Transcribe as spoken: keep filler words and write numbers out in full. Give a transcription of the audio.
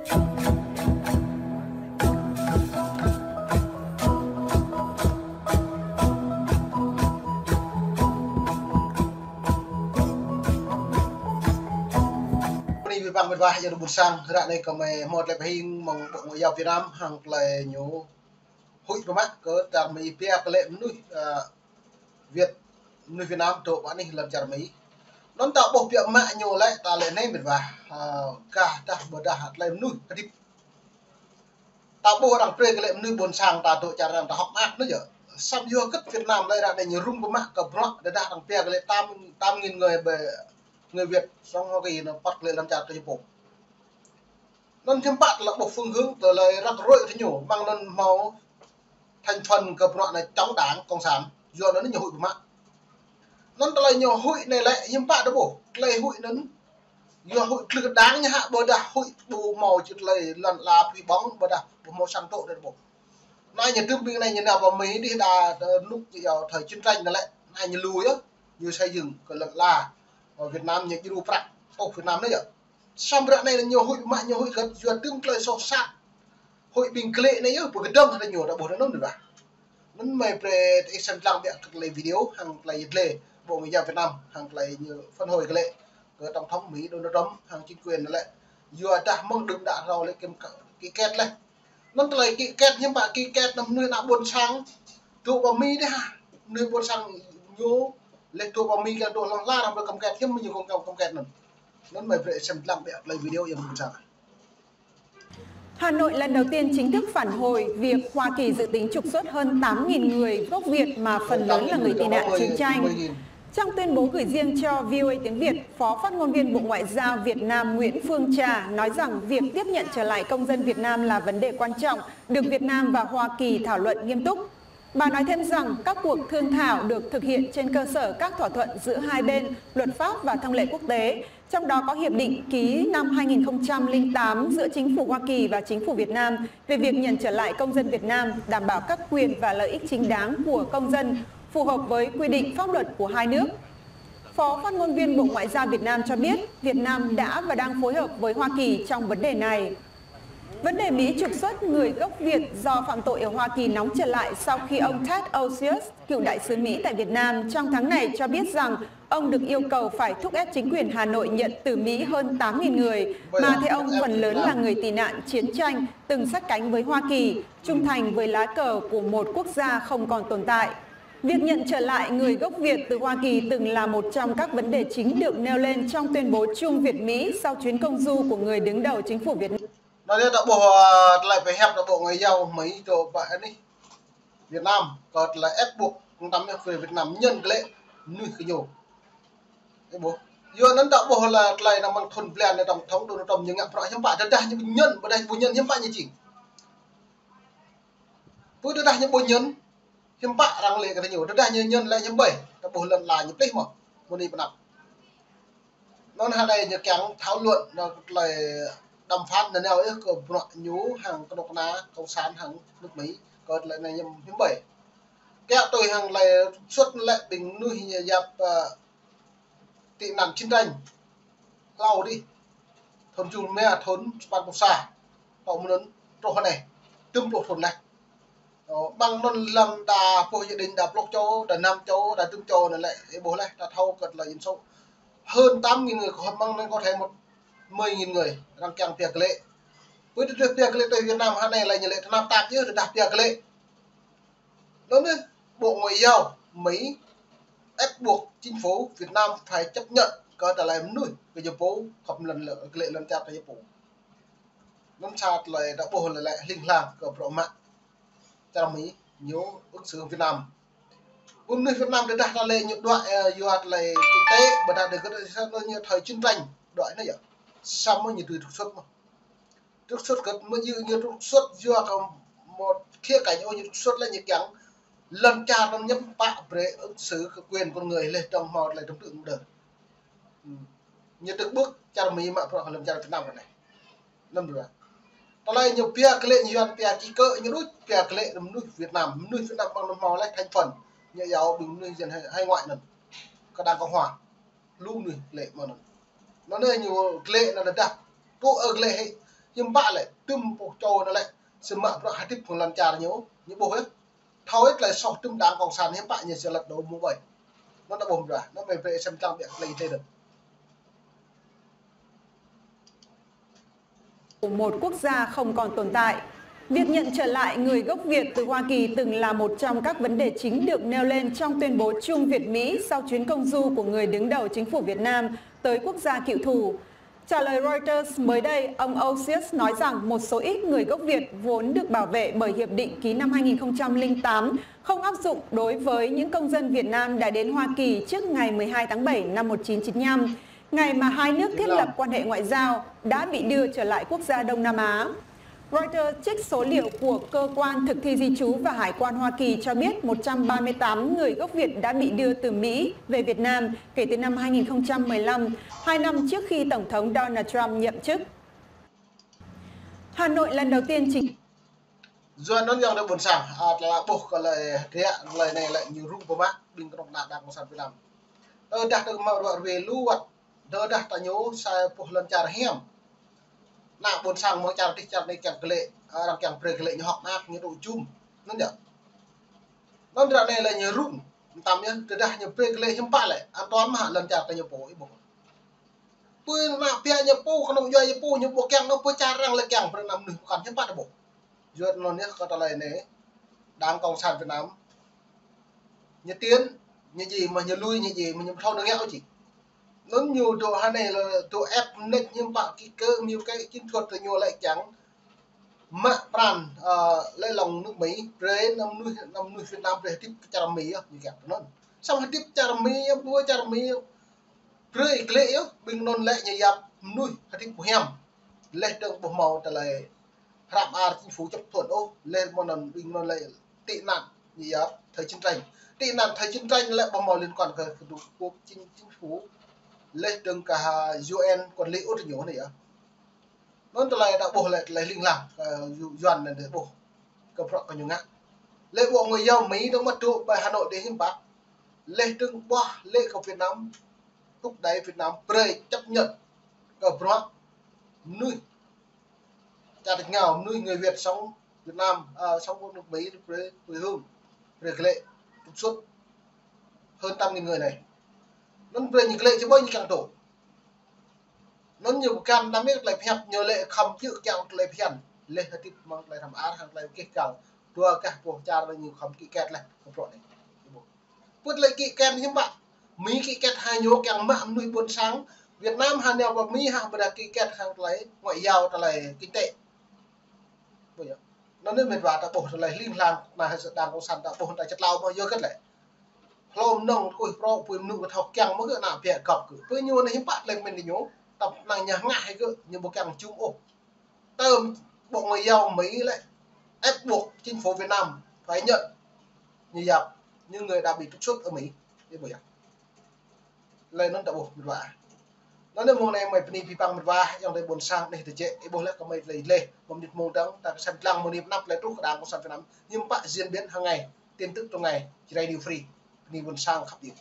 Anai wĭ păng mĕt wa, yua anŭn ƀôn sang, ră anai kơmơi hmâo tơlơi pơhing mơ̆ng Bộ Ngoại giao Việt Nam hăng tơlơi ñu huĭ pơmă kơ čar Mi pia kơ lĕ mơnuih, ơ, Việt, mơnuih Việt Nam dŏ pơ anih lŏn čar Mi. Anŭn ta ƀuh biă mă ñu lĕ ta lĕ anai mĕt wa, ơ, gah dah ƀôdah tơlơi mơnuih hơdip. Ta ƀuh arăng brơi kơ lĕ mơnuih ƀôn sang ta dŏ čar arăng ta hŏk mơak anŭn yơh. Samơ̆ yua hơget Việt Nam lĕ ră anai ñu rŭng pơmă kơ bruă tơdah arăng pia kơ lĕ tám, tám nghìn người ƀơi người Việt sống Hoa Kỳ anŭn păt kơ lĕ lŏn čar ta ñu pô. Anŭn hiư̆m pă tơlơi ƀuh phương hướng tơlơi răk rơi tơ ñu, mơ̆ng anŭn hmâo thành phần kơ bruă anai chống đảng cộng sản, yua anŭn ñu huĭ pơmă. Anŭn tơlơi ñu huĭ anai lĕ hiư̆m pă ta ƀuh, tơlơi huĭ anŭn, yua huĭ glưh đảng ñu hă ƀôdah huĭ ƀu hmâo či tơlơi lŏn ala pơhui ƀơ̆ng ƀôdah ƀu hmâo sang tŏ ta ƀuh. Anai ñu tơm ƀing anai ñu nao pơ Mi dih đa, ơ, rơnŭk ñu yua thời chiến tranh anai lĕ, anai ñu lui yơh, ñu xây dựng kơ lŏn ala, ơ, Việt Nam ñu djru prăk, tŏ Việt Nam anai yơh. Samơ̆ ră anai ñu huĭ mă ñu huĭ kơ yua tơm tơlơi soh sat. Huĭ ƀing glĕ anai yơh, pơkơdơ̆ng hơdai ñu ta ƀuh anŭn dah. Anŭn mơi brơi tơ ih sem lăng biă kơ tơlơi video hăng tơlơi yet lĕ Bộ Ngoại giao Việt Nam hăng tơlơi ñu phản hồi kơ lĕ kơ Tổng thống Mi Donald Trump hăng chính quyền lĕ. Yua dah mơ̆ng đưm đă hrâo lĕ ký kết lĕ. Anŭn tơlơi ký kết hiư̆m pă ký kết anŭn mơnuih ană ƀôn sang dŏ pơ Mi dih hă. Mơnuih ƀôn sang ñu lĕ dŏ pơ Mi kiăng dŏ hlŏng lar hăng brơi ký kết hiư̆m ñu kông kông ký kết anŭn. Anŭn mơi brơi sem lăng biă tơlơi video yua anŭn ƀôn sang. Hà Nội lần đầu tiên chính thức phản hồi việc Hoa Kỳ dự tính trục xuất hơn tám nghìn người gốc Việt mà phần lớn là người tị nạn chiến tranh. Trong tuyên bố gửi riêng cho V O A tiếng Việt, Phó Phát ngôn viên Bộ Ngoại giao Việt Nam Nguyễn Phương Trà nói rằng việc tiếp nhận trở lại công dân Việt Nam là vấn đề quan trọng, được Việt Nam và Hoa Kỳ thảo luận nghiêm túc. Bà nói thêm rằng các cuộc thương thảo được thực hiện trên cơ sở các thỏa thuận giữa hai bên, luật pháp và thông lệ quốc tế, trong đó có hiệp định ký năm hai nghìn không trăm lẻ tám giữa chính phủ Hoa Kỳ và chính phủ Việt Nam về việc nhận trở lại công dân Việt Nam, đảm bảo các quyền và lợi ích chính đáng của công dân phù hợp với quy định pháp luật của hai nước. Phó Phát ngôn viên Bộ Ngoại giao Việt Nam cho biết, Việt Nam đã và đang phối hợp với Hoa Kỳ trong vấn đề này. Vấn đề Mỹ trục xuất người gốc Việt do phạm tội ở Hoa Kỳ nóng trở lại sau khi ông Ted Osius, cựu đại sứ Mỹ tại Việt Nam, trong tháng này cho biết rằng ông được yêu cầu phải thúc ép chính quyền Hà Nội nhận từ Mỹ hơn tám nghìn người, mà theo ông phần lớn là người tị nạn chiến tranh, từng sát cánh với Hoa Kỳ, trung thành với lá cờ của một quốc gia không còn tồn tại. Việc nhận trở lại người gốc Việt từ Hoa Kỳ từng là một trong các vấn đề chính được nêu lên trong tuyên bố chung Việt-Mỹ sau chuyến công du của người đứng đầu chính phủ Việt Nam. Anai ta ƀuh, ơ, tơlơi pơhiăp ta ƀuh Bộ Ngoại giao Mi dŏ pơ anih Việt Nam, kơ tơlơi ép buộc, kơnăm yơh kơ Việt Nam ñen kơ lĕ mơnuih kơ ñu. Ih ƀuh. Yua anŭn ta ƀuh lĕ tơlơi anŭn mơ̆ng thun blan anai Tổng thống Donald Trump ñu ngă bruă hiư̆m pă, tơdah ñu ƀu ñen, ƀôdah ñu ƀu ñen hiư̆m pă ñu jing. Pơ tơdah ñu ƀu ñen, hiư̆m pă arăng lĕ kơ ñu, tơdah ñu ñen lĕ ñu ƀai, ta ƀuh lŏn ala ñu plih mơ̆n, mơ̆ng anai pơ anăp. Anŭn hơdai ñu kiăng thảo luận anŭn tơlơi đàm phán nanao yơh kơ bruă ñu hăng kơnuk kơna cộng sản hăng nước Mỹ, kơ tơlơi anai ñu hiư̆m ƀai. Kiăng tui hăng tơlơi trục xuất lĕ ƀing mơnuih ñu yap, ơ, tị nạn chiến tranh. Hlâo dih. Thun jum ma, thun sapăn pluh sa. Tŏ mơ̆n anŭn truh anai. Tơm pluh thun laih. Ơ, ƀing anŭn lăm đa pô gia đình đa pluh čô, đa năm čô, đa tơm čô anŭn lĕ, ih ƀuh laih, ta thâo kơ tơlơi dân số. Hơn tám nghìn người, có ƀing anŭn có thể một mười nghìn người, arăng kiăng pia kơ lĕ. Pơ tơdah pia kơ lĕ tui Việt Nam hơdai lĕ ñu lĕ tơnap tap yơh, tơdah pia kơ lĕ. Anŭn yơh, Bộ Ngoại giao Mỹ ép buộc chính phủ Việt Nam phải chấp nhận kơ tơlơi mơnuih kơ ñu pô khŏm lŏn lĕ, kơ lĕ lŏn čar kơ ñu pô. Anŭn sa tơlơi ta ƀuh lĕ lĕ hling hlang kơ bruă mă čar Mi ñu ứng xử Việt Nam. Ƀu mơnuih Việt Nam tơdah ta lĕ ñu đuaĭ, ơ, yua tơlơi kinh tế, ƀôdah tơdah gơ̆t ñu thời chiến tranh, đuaĭ anai yơh. Samơ̆ ñu tui trục xuất mơ̆n. Trục xuất kơ mơ̆ ñu, ñu trục xuất yua kơ một khía cạnh ôh ñu trục xuất lĕ ñu kiăng lŏn čar anŭn hiư̆m pă brơi ứng xử kơ quyền con người lĕ dŏng hmâo tơlơi trật tự mơ̆n đơ. Ư. Ñu tơ̆k ƀơ̆k čar Mi mă bruă kơ lŏn čar Việt Nam anai. Anŭn ƀu. Tơlơi ñu pia kơ lĕ ñu yuan pia kí kơ ñu đôč pia kơ lĕ mơnuih Việt Nam, mơnuih Việt Nam ƀing anŭn hmâo lĕ thành phần. Ñu yua ƀing mơnuih dân hải, hải ngoại anŭn. Kơ Đảng Cộng Hòa. Lu mơnuih glĕ mơ̆n anŭn. Anŭn anai ñu glĕ anŭn tơdah. Tŭ ơ glĕ hĭ. Hiư̆m pă lĕ, tơm pô čô anŭn lĕ, samơ̆ bruă hơdip hăng lŏn čar ñu, ñu ƀuh yơh. Thâo yơh tơlơi soh tơm đảng cộng sản hiư̆m pă ñu sơlăt đô mơ̆ng ƀơi. Anŭn ta ƀuh mơ̆n, anŭn mơi brơi sem lăng biă tơlơi tê đơ̆ng. Một quốc gia không còn tồn tại. Việc nhận trở lại người gốc Việt từ Hoa Kỳ từng là một trong các vấn đề chính được nêu lên trong tuyên bố chung Việt-Mỹ sau chuyến công du của người đứng đầu chính phủ Việt Nam tới quốc gia cựu thù. Trả lời Reuters mới đây, ông Osius nói rằng một số ít người gốc Việt vốn được bảo vệ bởi hiệp định ký năm hai nghìn không trăm lẻ tám không áp dụng đối với những công dân Việt Nam đã đến Hoa Kỳ trước ngày mười hai tháng bảy năm một chín chín lăm, ngày mà hai nước thiết lập quan hệ ngoại giao, đã bị đưa trở lại quốc gia Đông Nam Á. Reuters trích số liệu của Cơ quan Thực thi Di trú và Hải quan Hoa Kỳ cho biết một trăm ba mươi tám người gốc Việt đã bị đưa từ Mỹ về Việt Nam kể từ năm hai nghìn không trăm mười lăm, hai năm trước khi Tổng thống Donald Trump nhậm chức. Hà Nội lần đầu tiên chính Yua anŭn yơh tơlơi ƀôn sang, a, tơlơi ƀuh kơ tơlơi hơdră, tơlơi anai lĕ ñu rŭng pơmă ƀing kơnuk kơna đảng cộng sản Việt Nam. Tơdah ta mă ruă ruai lu wơ̆t, tơdah ta ñu sa pô lŏn čar hiam. Ană ƀôn sang mơ̆ng čar tih čar anai kiăng glĕ, a, arăng kiăng brơi glĕ ñu hŏk mơak ñu dŏ jum. Anŭn yơh. Anŭn ră anai lĕ ñu rŭng, mơtam yơh, tơdah ñu brơi glĕ hiư̆m pă lĕ, an toàn mơ̆ lŏn čar ta ñu pô, ih ƀuh. Pơ ană ƀă ñu pô, kơnơ̆ng yua ñu pô, ñu ƀu kiăng anŭn pơ čar arăng lĕ kiăng brơi ană mơnuih pơkŏn hiư̆m pă ta ƀuh. Yua anŭn yơh kơ tơlơi anai, đảng cộng sản Việt Nam, ñu tiến, ñu djai mơ̆ ñu lui, ñu djai mơ̆ ñu thâo nao ngă ôh či. Anŭn ñu dŏ hơnai lĕ dŏ ĕp mơneč hiư̆m pă kĭ kơ, mơ̆ kơ chiến thuật tơ ñu lĕ kiăng mă pran, ơ, lĕ lŏng nước Mỹ, brơi ană mơnuih, ană mơnuih Việt Nam brơi hơdip kơ čar Mỹ yơh, ñu kiăng anŭn. Samơ̆ hơdip čar Mỹ yơh, ƀu čar Mỹ yơh. Brơi glĕ yơh, ƀing anŭn lĕ ñu yap mơnuih hơdip ƀu hiam. Laih dơ̆ng ƀu hmâo tơlơi hră mơar chính phủ chấp thuận ôh, laih mơ̆ng anŭn ƀing anŭn lĕ tị nạn ñu yap thời chiến tranh. Tị nạn thời chiến tranh lĕ ƀu hmâo liên quan kơ, kơ Trung Quốc chính, chính phủ. Laih dơ̆ng kơ ha U N quản lý ôh tơ ñu anai yơh. Anŭn tơlơi ta ƀuh lĕ tơlơi hling hlang, ơ, Yu-, Yuan anai ta ƀuh. Kơ bruă kơ ñu ngă. Lĕ bộ ngoại giao Mỹ dŏ mă dŏ ƀơi Hà Nội đe hiư̆m pă. Laih dơ̆ng ƀuah lĕ kơ Việt Nam, thúc đẩy Việt Nam brơi chấp nhận kơ bruă mơnuih čar tač êngao, mơnuih người Việt sống Việt Nam, à, sống ở nước Mỹ, brơi quê hương, brơi glĕ trục xuất hơn tám nghìn người anai. Anŭn brơi ñu glĕ či ƀơi ñu kiăng dŏ. Anŭn ñu pơkŏn tơlơi pơhiăp ñu lĕ khŏm čư̆ kiăng tơlơi phiăn. Laih hơdip mơ̆ng tơlơi hră mơar hăng tơlơi kih kiăng. Dua gah boh čar anai ñu khŏm ký kết laih kơ bruă anai. Pơ tơlơi ký kết hiư̆m pă. Mỹ ký kết hăng ñu kiăng mă mơnuih ƀôn sang Việt Nam hăng ñu pơ Mỹ hăng ƀôdah ký kết hăng tơlơi ngoại giao tơlơi kinh tế. Ƀu yơh. Anŭn anai mĕt wa ta ƀuh tơlơi hling hlang, ană đảng cộng sản ta ƀuh ta čơtlao mơ̆ yua hơget lĕ. Hlô mơnơ̆ng tơkuih prŏ, ƀu mơnŭ kơ thâo kiăng mơ̆ kơ ană ƀă gŏp kơ. Pơ ñu anai hiư̆m pă tơlơi mĕn kơ ñu, tơpă ană ñu hơngah hĭ kơ, ñu ƀu kiăng jum ôh. Tơm bộ ngoại giao Mỹ lĕ ép buộc chính phủ Việt Nam phải nhận ñu yap những người đã bị trục xuất ở Mỹ. Ih ƀuh yơh. Tơlơi anŭn ta ƀuh mĕt wa. Anŭn anai mơ̆ng anai mơi bơni abih bang mĕt wa, ayŏng adơi ƀôn sang anai tơčĕ, ih ƀuh lĕ kơ mơi tơlơi laih, mơ̆ng mơnit mơ̆ng dơ̆ng, ta kơsem lăng mơ̆ng anai pơ anăp tơlơi truh kơ đảng cộng sản Việt Nam, hiư̆m pă diễn biến hàng ngày, tin tức trong ngày, Jrai New Free, bơni ƀôn sang khăp yơh.